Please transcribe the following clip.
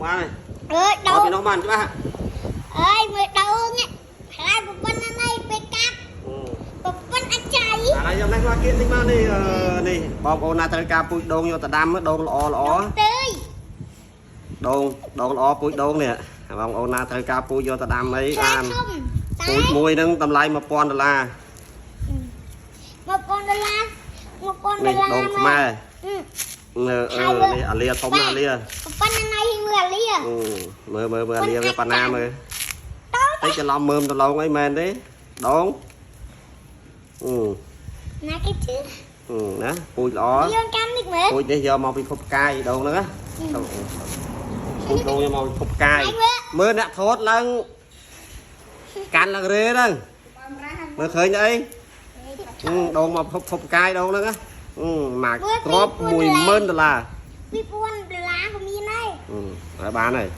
បានហើយ អើយដូង អត់ពីនោះបានច្បាស់ អើយមើលដូងផ្លែប្រពន្ធណាស់ពេលកាប់ប្រពន្ធអាចចៃ ឥឡូវខ្ញុំនេះមកគៀកតិចមកនេះនេះបងប្អូនណាត្រូវការពូជដូងយកទៅដាំដូងល្អល្អ ទៅ ដូងដូងល្អពូជដូងនេះបងប្អូនណាត្រូវការពូជយកទៅដាំអី ផ្លែ បាន ធំ ពូជមួយហ្នឹងតម្លៃ1000ដុល្លារ 1000ដុល្លារ1000ដុ នេះ ល្លារ ដូងខ្មែរអឺនេះអាលាធំណាស់អាលា ប្រពន្ធណាស់មើលអាលា មើលមើលមើលអាលាវាប៉ាណាមើល តោ តិចច្រឡំមើមដឡងអីមែនទេដូងអឺ ណាគេជឿ ណាពូជល្អ យើងកាន់នេះមើល ពូជនេះយកមកពីភពផ្កាយដូងហ្នឹងណាពូជដូងយកមកពីភពផ្កាយមើលអ្នកថតឡើងកាន់ឡើងរេហ្នឹងមើលឃើញអីដូងមកភពភពផ្កាយដូងហ្នឹងណាមកគ្រាប់10000ដុល្លារ 2000ដុល្លារក៏មានដែរ ហើយបានហើយ